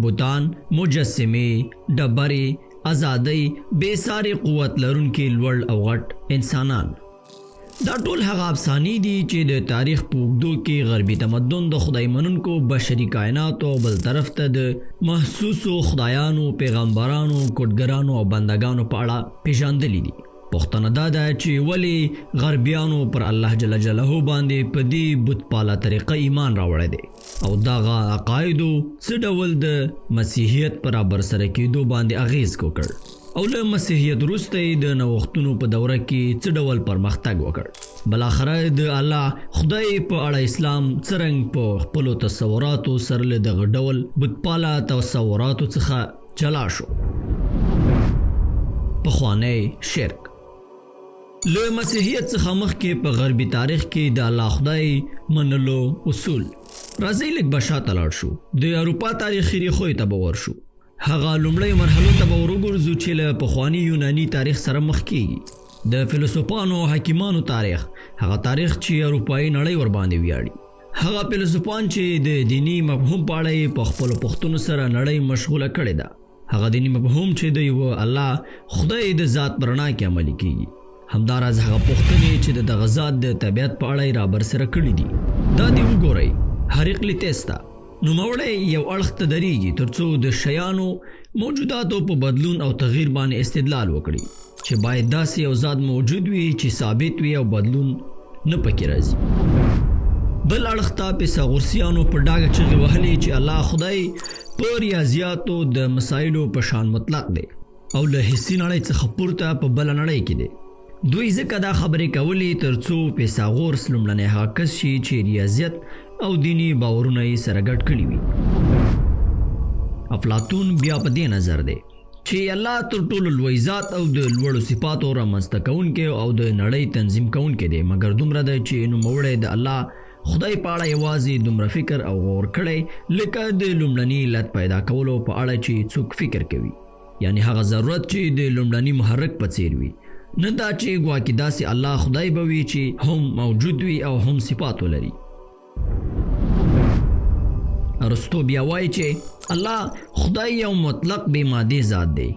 بتان، مجسمې، ډبرې، ازادۍ، بې ساري قوت لرونکي لوړ او غټ انسانان. دا ټول هغه افسانې دي چې د تاریخ په اوږدو کې غربي تمدن د خدای منونکو بشري کایناتو او بل طرف ته د محسوسو خدایانو، پیغمبرانو، کوډګرانو او بندګانو په اړه پیژاندلي دي. پوښتنه دا ده چې ولې غربیانو پر الله جل جلاله باندې په دې بت پاله طریقه ایمان راوړی دی او دغه عقایدو څه ډول د مسیحیت پر رابرسره کېدو باندې اغېز وکړ او له مسیحیت وروسته یې د نوښتونو په دوره کې څه ډول پرمختګ وکړ؟ بالاخره د الله خدای په اړه اسلام څرنګ په خپلو تصوراتو سره له دغه ډول بتپاله تصوراتو څخه جلا شو؟ پخوانی شرک. له مسیحیت څخه مخکې په غربي تاریخ کې د الله خدای منلو اصول. راځئ لږ به شاته لاړ شو، د اروپا تاریخي ریښو ته به ورشو، هغه لومړیو مرحلو ته به وروګرځو چې له پخواني یوناني تاریخ سره مخ کیږي، د فیلسوفانو او حکیمانو تاریخ، هغه تاریخ چې اروپایي نړۍ ورباندې ویاړي. هغه فیلسوفان چې د دیني مفهوم په اړه یې په خپلو پوښتنو سره نړۍ مشغوله کړې ده. هغه دیني مفهوم چې د یوه الله خدای د ذات په رڼا کې عملي کېږي. همداراز هغه پوښتنې چې د دغه ذات د طبیعت په اړه یې رابرسېره کړې دي. دا دې وګورئ، هریقلیتس ته. نوموړی یو اړخ ته درېږي ترڅو د شیانو، موجوداتو په بدلون او تغییر باندې استدلال وکړي. چې باید داسې یو ذات موجود وي چې ثابت وي او بدلون نه پکې راځي. بل اړخ ته پیثاغورسیانو په ډاګه چغې وهلې چې الله خدای په ریاضیاتو د مسایلو په شان مطلق دی او له حسي نړۍ څخه پورته په بله نړۍ کې دی. دوی ځکه دا خبرې کولې ترڅو پیثاغورس لومړنی هغه کس شي چې ریاضیت او دیني باورونه یې سره ګډ کړي وي. افلاطون بیا په دې نظر دی چې الله تر ټولو لوی ذات او د لوړو صفاتو رامنځته کوونکی او د نړۍ تنظیم کوونکی دی، مګر دومره ده چې نوموړی د الله خدای په اړه یوازې دومره فکر او غور کړی لکه د لومړني علت پیدا کولو په اړه چې څوک فکر کوي، یعنې هغه ضرورت چې د لومړني محرک په څیر وي، نه دا چې ګواکې داسې الله خدای به وي چې هم موجود وي او هم صفات ولري. ارسطو بیا وایي چې الله خدای یو مطلق بې مادې ذات دی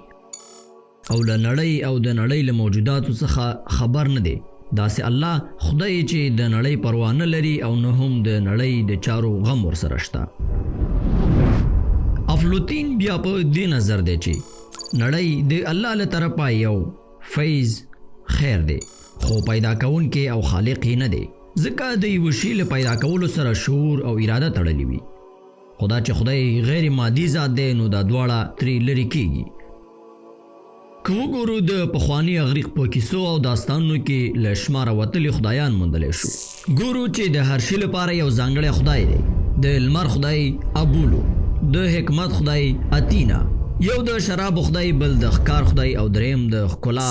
او له نړۍ او د نړۍ له موجوداتو څخه خبر نه دی. داسې الله خدای چې د نړۍ پروا نه لري او نه هم د نړۍ د چارو غم ورسره شته. افلوطین بیا په دې نظر دی چې نړۍ د الله له طرفه یو فیض، خیر، دی، خو پیدا کوونکی او خالق یې نه دی. ځکه د یوه شي له پیدا کولو سره شعور او اراده تړلې وي، خو دا چې خدای غیر مادي ذات دی نو دا دواړه ترې لرې کېږي. که وګورو د پخواني اغریق په کیسو او داستانونو کې له شماره وتلي خدایان موندلی شو. ګورو چې د هر شي لپاره یو ځانګړی خدای دی، د لمر خدای ابولو، د حکمت خدای اتینا، یو د شرابو خدای، بل د ښکار خدای او درېیم د ښکلا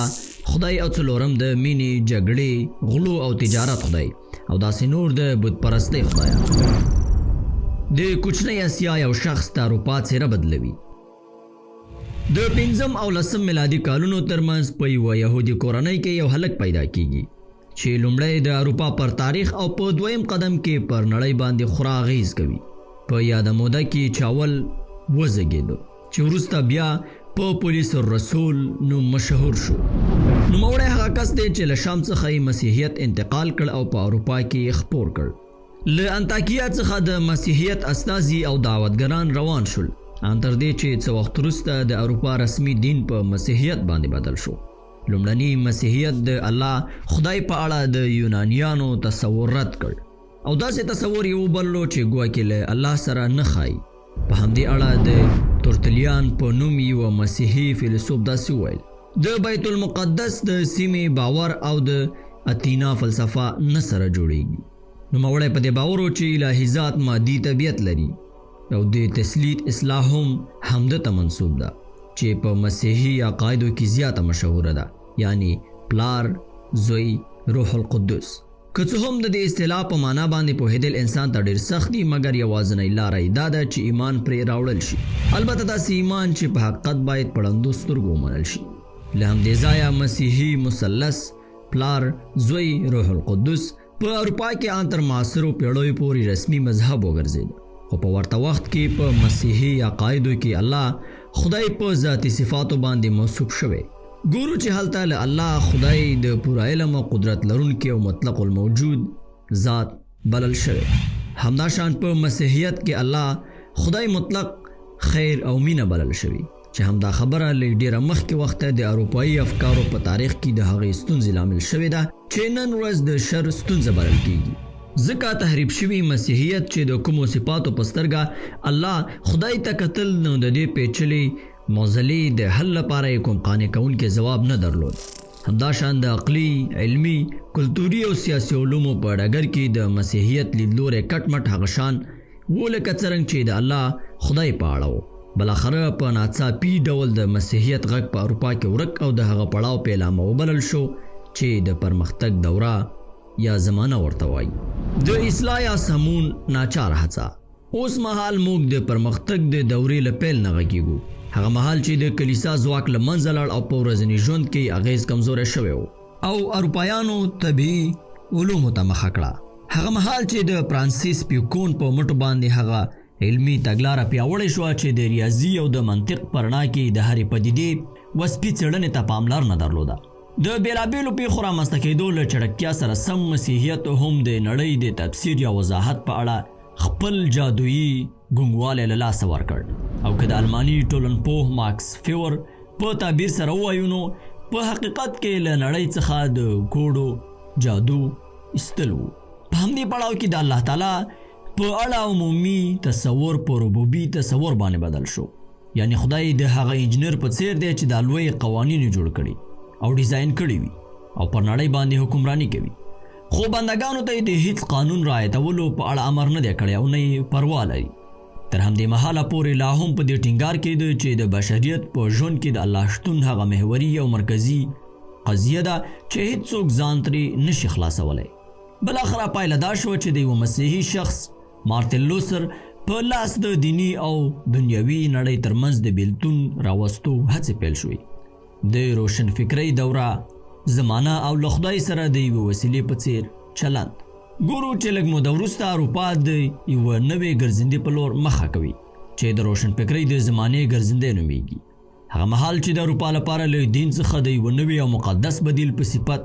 خدای او څلورم د مینې، جګړې، غلو او تجارت خدای او داسې نور د بت پرستۍ خدایان. د کوچنۍ اسیا یو شخص د اروپا څېره بدلوي. د پنځم او لسم میلادي کالونو ترمنځ په یوه یهودي کورنۍ کې یو هلک پیدا کیږي چې لومړی د اروپا پر تاریخ او په دویم قدم کې پر نړۍ باندې خورا اغیز کوي. په یاده موده کې چاول وزېږېده. چې وروسته بیا په پولیس الرسول نوم مشهور شو. نوموړی هغه کس دی چې له شام څخه یې مسیحیت انتقال کړ او په اروپا کې یې خپور کړ. له انطاکیه څخه د مسیحیت استازي او دعوتګران روان شول، ان تر دې چې څه وخت وروسته د اروپا رسمي دین په مسیحیت باندې بدل شو. لومړني مسیحیت د الله خدای په اړه د یونانیانو تصور رد کړ او داسې تصور یې وبللو چې ګواکې له الله سره نه ښايي. په همدې اړه د تورتلیان په نوم یوه مسیحي فیلسوف داسې وویل، د بیت المقدس د سیمې باور او د اتینا فلسفه نه سره جوړیږي. نوموړی په دې باور و چې الهي ذات مادي طبیعت لري او د تثلیث اصلاح هم همده ته منسوب ده چې په مسیحي عقایدو کې زیاته مشهوره ده، یعنی پلار، زوی، روح القدس. که څه هم د دې اصطلاح په مانا باندې پوهېدل انسان ته ډېر سخت دي، مګر یوازنۍ لاره یې دا ده چې ایمان پرې راوړل شي. البته داسې ایمان چې په حقیقت باید په ړندو سترګو ومنل شي. له همدې ځایه مسیحي مثلث، پلار، زوی، روح القدس، په اروپا کې آن تر معاصرو پېړیو پورې رسمي مذهب وګرځېد. خو په ورته وخت کې په مسیحي عقایدو کې الله خدای په ذاتي صفاتو باندې موصوف شوی. ګورو چې هلته له الله خدای د پوره علم او قدرت لرونکی او مطلق الموجود ذات بلل شوی. همداشان په مسیحیت کې الله خدای مطلق خیر او مینه بلل شوی، چې همدا خبره له ډیره مخکې وخته د اروپایي افکارو په تاریخ کې د هغې ستونزې لامل شوې ده چې نن ورځ د شر ستونزه بلل کیږي. ځکه تحریف شوي مسیحیت چې د کومو صفاتو په سترګه الله خدای ته کتل، نو د دې پیچلې معضلې د حل لپاره یې کوم قانع کوونکی ځواب نه درلود. همداشان د عقلي، علمي، کلتوري او سیاسي علومو په ډګر کې د مسیحیت لیدلوری کټ مټ هغه شان وو لکه څرنګه چې د الله خدای په اړه وو. بالاخره په ناڅاپي ډول د مسیحیت غږ په اروپا کې ورک او د هغه پړاو پیلامه وبلل شو چې د پرمختګ دوره یا زمانه ورته وایي. د اصلاح یا سمون ناچاره هڅه. اوس مهال موږ د پرمختګ د دورې له پیل نه غږیږو، هغه مهال چې د کلیسا ځواک له منځه لاړ او په ورځني ژوند کې یې اغېز کمزوری شوی و او اروپایانو طبیعي علومو ته مخه کړه، هغه مهال چې د فرانسیس پیکون په مټو باندې هغه علمي تګلاره پیاوړې شوه چې د ریاضي او د منطق په رڼا کې د هرې پدیدې وصفي څېړنې ته پاملرنه درلوده. د بېلابېلو پېښو رامنځته کېدو له چټکتیا سره سم مسیحیت هم د نړۍ د تفسیر یا وضاحت په اړه خپل جادویي ګونګوالی له لاسه ورکړ او که د الماني ټولنپوه ماکس فیور په تعبیر سره ووایو نو په حقیقت کې له نړۍ څخه د ګوډو جادو ایستل وو. په همدې پړاو کې د الله تعالی په اړه عمومي تصور په ربوبي تصور باندې بدل شو، یعنی خدای د هغه انجنیر په څیر دی چې دا لوی قوانین یې جوړ کړي او ډیزاین کړي وي او پر نړۍ باندې حکمراني کوي، خو بندګانو ته یې د هیڅ قانون رعایتولو په اړه امر نه دی کړی او نه یې پروا لري. تر همدې مهاله پورې لا هم په دې ټینګار کېده چې د بشریت په ژوند کې د الله شتون هغه محوري او مرکزي قضیه ده چې هیڅوک ځان ترې نشي خلاصولی. بالاخره پایله دا شوه چې د یوه مسیحي شخص مارتین لوثر په لاس د دیني او دنیوي نړۍ ترمنځ د بیلتون راوستو هڅې پیل شوې. د روشنفکرۍ دوره، زمانه او له خدای سره د یوې وسیلې په څیر چلند. ګورو چې لږ موده وروسته اروپا د یوه نوې ګرځندې په لور مخه کوي چې د روشنفکرۍ د زمانې ګرځندی نومېږي. هغه مهال چې د اروپا لپاره له دین څخه د یوه نوي او مقدس بدیل په صفت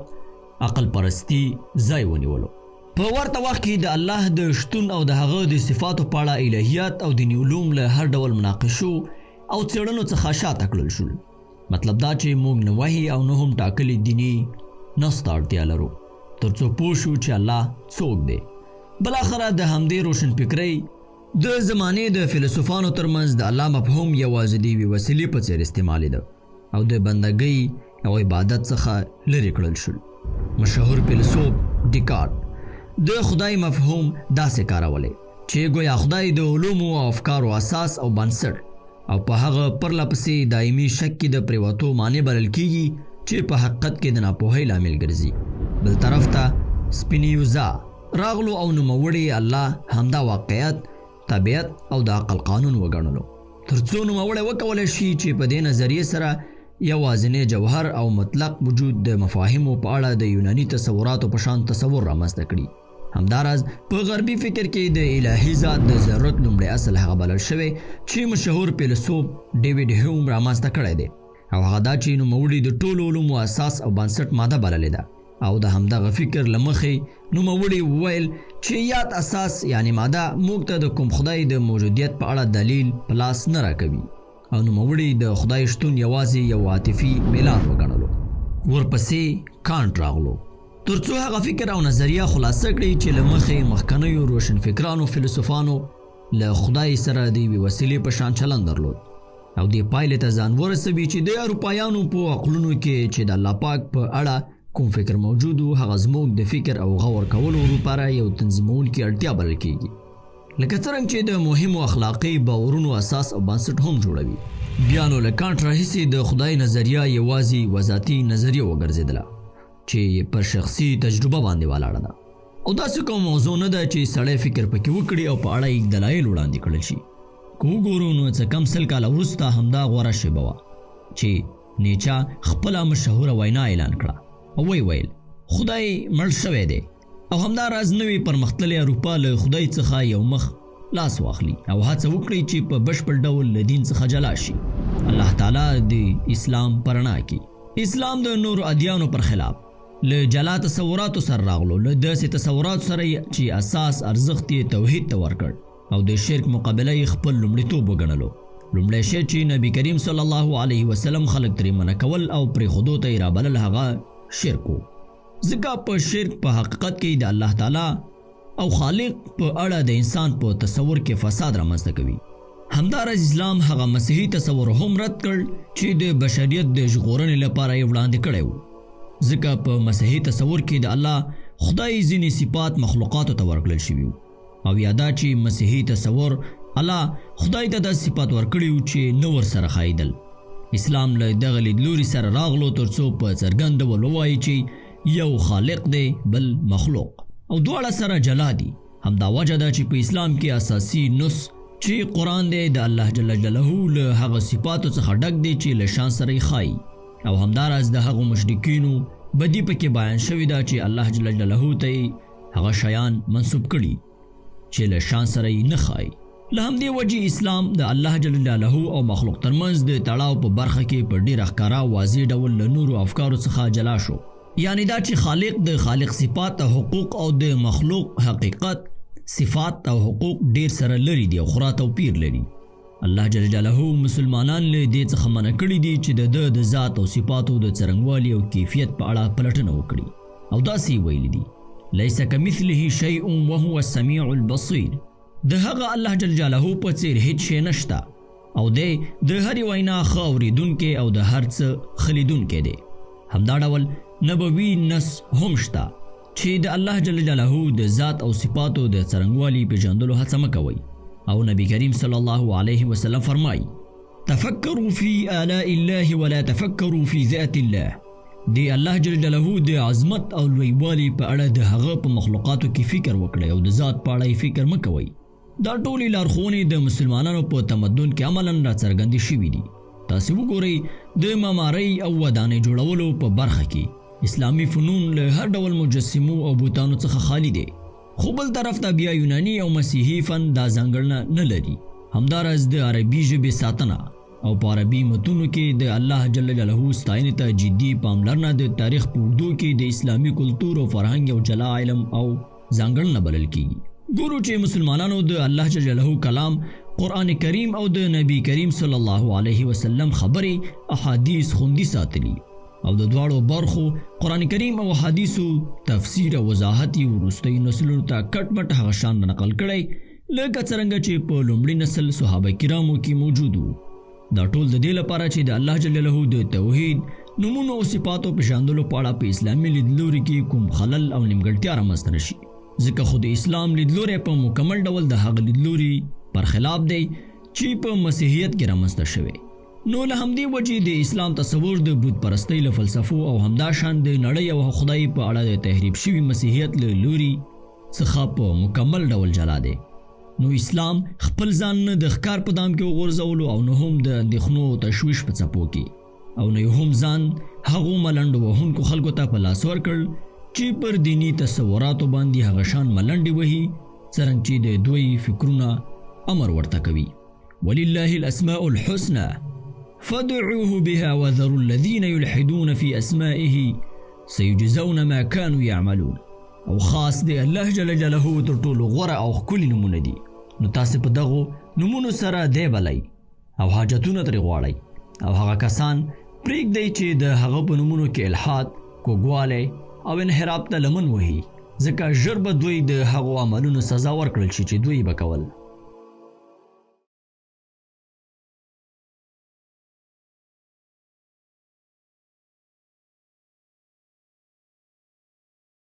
عقل پرستی ځای ونیولو. په ورته وخت کې د الله د شتون او د هغه د صفاتو په اړه الهیات او دیني علوم له هر ډول مناقشو او څېړنو څخه شاته کړل شول. مطلب دا چې موږ نه وحی او نه هم ټاکلي دیني نص ته اړتیا لرو ترڅو پوه شو چې الله څوک دی. بالاخره د همدې روشنفکرۍ د زمانې د فیلسوفانو ترمنځ د الله مفهوم یوازې د یوې وسیلې په څېر استعمالېده او د بندګۍ او عبادت څخه لرې کړل شول. مشهور فیلسوف ډیکارت د خدای مفهوم داسې کارولی چې ګویا خدای د علومو او افکارو اساس او بنسټ او په هغه پرله پسې دایمي شک کې د پریوتو مانع بلل کیږي چې په حقیقت کې د ناپوهۍ لامل ګرځي. بل طرف ته سپینیوزا راغلو او نوموړي الله همدا واقعیت، طبیعت او د عقل قانون وګڼلو ترڅو نوموړی وکولای شي چې په دې نظریې سره یوازینی جوهر او مطلق وجود د مفاهیمو په اړه د یوناني تصوراتو په شان تصور رامنځته کړي. همداراز په غربي فکر کې د الهي ذات د ضرورت لومړی اصل هغه بلل شوی چې مشهور فیلسوف ډیویډ هیوم رامنځته کړی دی او هغه دا چې نوموړي د ټولو علومو اساس او بنسټ ماده بللې ده او د همدغه فکر له مخې نوموړي وویل چې یاد اساس یعنی ماده موږ ته د کوم خدای د موجودیت په اړه دلیل په لاس نه راکوي او نوموړي د خدای شتون یوازې یو عاطفي میلان وګڼلو. ورپسې کانټ راغلو ترڅو هغه فکر او نظریه خلاصه کړي چې له مخې مخکنیو روشنفکرانو فیلسوفانو له خدای سره د یوې وسیلې په شان چلند درلود او دې پایلې ته ځان ورسوي چې د اروپایانو په عقلونو کې چې د الله پاک په اړه کوم فکر موجود و هغه زموږ د فکر او غور کولو لپاره یو تنظیمونکي اړتیا بلل کیږي، لکه څرنګه چې د مهمو اخلاقي باورونو اساس او بنسټ هم جوړوي. بیا نو له کانټ راهیسې د خدای نظریه یوازې یوه ذاتي نظریه وګرځېدله چې پر شخصي تجربه باندې ولاړه ده او داسې کومه موضوع نه ده چې سړی فکر پکې وکړي او په اړه یې دلایل وړاندې کړل شي. که وګورو نو څه کم 100 کاله وروسته همدا غوره شېبه وه چې نیچه خپله مشهوره وینا اعلان کړه او ویې ویل، خدای مړ شوی دی او همدا راز نوې پرمختللې اروپا له خدای څخه یو مخ لاس واخلي او هڅه وکړي چې په بشپړ ډول له دین څخه جلا شي. الله تعالی د اسلام په رڼا کې اسلام د نورو ادیانو پر خلاف له جلا تصوراتو سره راغلو، له داسې تصوراتو سره چې اساس ارزښت یې توحید ته ورکړ او د شرک مقابله یې خپل لومړیتوب وګڼلو. لومړی شی چې نبی کریم صلی الله علیه وسلم خلک ترې منع کول او پرېښودو ته یې رابلل هغه شرک و، ځکه په شرک په حقیقت کې د الله تعالی او خالق په اړه د انسان په تصور کې فساد رامنځته کوي. همداراز اسلام هغه مسیحي تصور هم رد کړ چې د بشریت د ژغورنې لپاره یې وړاندې کړی و، ځکه په مسیحي تصور کې د الله خدای ځینې صفات مخلوقاتو ته ورکړل شوي وو، او یا دا چې مسیحي تصور الله خدای ته داسې صفات ورکړي وو چې نه ورسره ښایېدل. اسلام له دغه لیدلوري سره راغلو ترڅو په څرګند ډول ووایي چې یو خالق دی بل مخلوق او دواړه سره جلا دي. همدا وجه ده چې په اسلام کې اساسي نص چې قرآن دی د الله جل جلاله له هغه صفاتو څخه ډک دی چې له شان سره یې ښایي، او همداراز د هغو مشرکینو بدي پکې بیان شوې ده چې الله جل جلاله ته یې هغه شیان منسوب کړي چې له شان سره یې نه ښایي. له همدې وجې اسلام د الله جل جلاله او مخلوق ترمنځ د تړاو په برخه کې په ډېره ښکاره او واضح ډول له نورو افکارو څخه جلا شو. یعنې دا چې خالق د خالق صفات او حقوق او د مخلوق حقیقت، صفات او حقوق ډېر سره لرې دي او خورا توپیر لري. الله جل جلاله مسلمانان له دې څخه منع کړي دي چې د ده د ذات او صفاتو د څرنګوالي او کیفیت په اړه پلټنه وکړي او داسې یې ویلي دي، لیس کمثله شیء وهو السمیع البصیر. د هغه الله جل جلاله په څېر هیڅ شی نشته او دی د هرې وینا ښه اورېدونکی او د هر څه ښه لیدونکی دی. همدا ډول نبوي نص هم شته چې د الله جل جلاله د ذات او صفاتو د څرنګوالي پېژندلو هڅه مه کوئ او نبی کریم صلی الله علیه وسلم فرمایي، تفکروا فی آلاء الله ولا تفکروا فی ذات الله. د الله جل جلاله د عظمت او لویوالي په اړه د هغه په مخلوقاتو کې فکر وکړئ او د ذات په اړه یې فکر مه کوئ. دا ټولې لارښوونې د مسلمانانو په تمدن کې عملاً راڅرګندې شوې دي. تاسې وګورئ د معمارۍ او ودانۍ جوړولو په برخه کې اسلامي فنون له هر ډول مجسمو او بتانو څخه خالي دی، خو بل طرف ته بیا یوناني او مسیحي فن دا ځانګړنه نه لري. همداراز د عربي ژبې ساتنه او په عربي متونو کې د الله جل جلاله ستاینې ته جدي پاملرنه د تاریخ په اوږدو کې د اسلامي کلتور او فرهنګ یو جلا علم او ځانګړنه بلل کیږي. ګورو چې مسلمانانو د الله جل جلاله کلام قرآن کریم او د نبی کریم صلی الله علیه وسلم خبرې احادیث خوندي ساتلي او د دواړو برخو قرآن کریم او احادیثو تفسیر او وضاحت یې وروستیو نسلونو ته کټ مټ هغه شان نقل کړی لکه څرنګه چې په لومړي نسل صحابه کرامو کې موجود وو. دا ټول د دې لپاره چې د الله جل جلاله د توحید، نومونو او صفاتو پېژندلو په اړه په اسلامي لیدلوري کې کوم خلل او نیمګړتیا رامنځته نه شي، ځکه خو د اسلام لیدلوری په مکمل ډول د هغه لیدلوري پر خلاف دی چې په مسیحیت کې رامنځته شوی. نو له همدې وجې د اسلام تصور د بت پرستۍ له فلسفو او همداشان د نړۍ او خدای په اړه د تحریف شوي مسیحیت له لوري څخه په مکمل ډول جلا دی. نو اسلام خپل ځان نه د ښکار په دام کې وغورځولو او نه هم د اندېښنو او تشویش په څپو کې، او نه یې هم ځان هغو ملنډو وهونکو خلکو ته په لاس ورکړ چې پر دیني تصوراتو باندې هغه شان ملنډې وهي څرنګه چې د دوی فکرونه امر ورته کوي. ولله الاسماء الحسنى فادعوه بها وذروا الذين يلحدون في اسمائه سيجزون ما كانوا يعملون. او خاص دی الله جل جلاله تر ټولو غوره او ښکلي نومونه دي، نو تاسې په دغو نومونو سره دی بلئ او حاجتونه ترې غواړئ، او هغه کسان پرېږدئ چې د هغه په نومونو کې الحاد، کوږوالی او انحراف ته لمن وهي، ځکه ژر به دوی د هغو عملونو سزا ورکړل شي چې دوی به کول.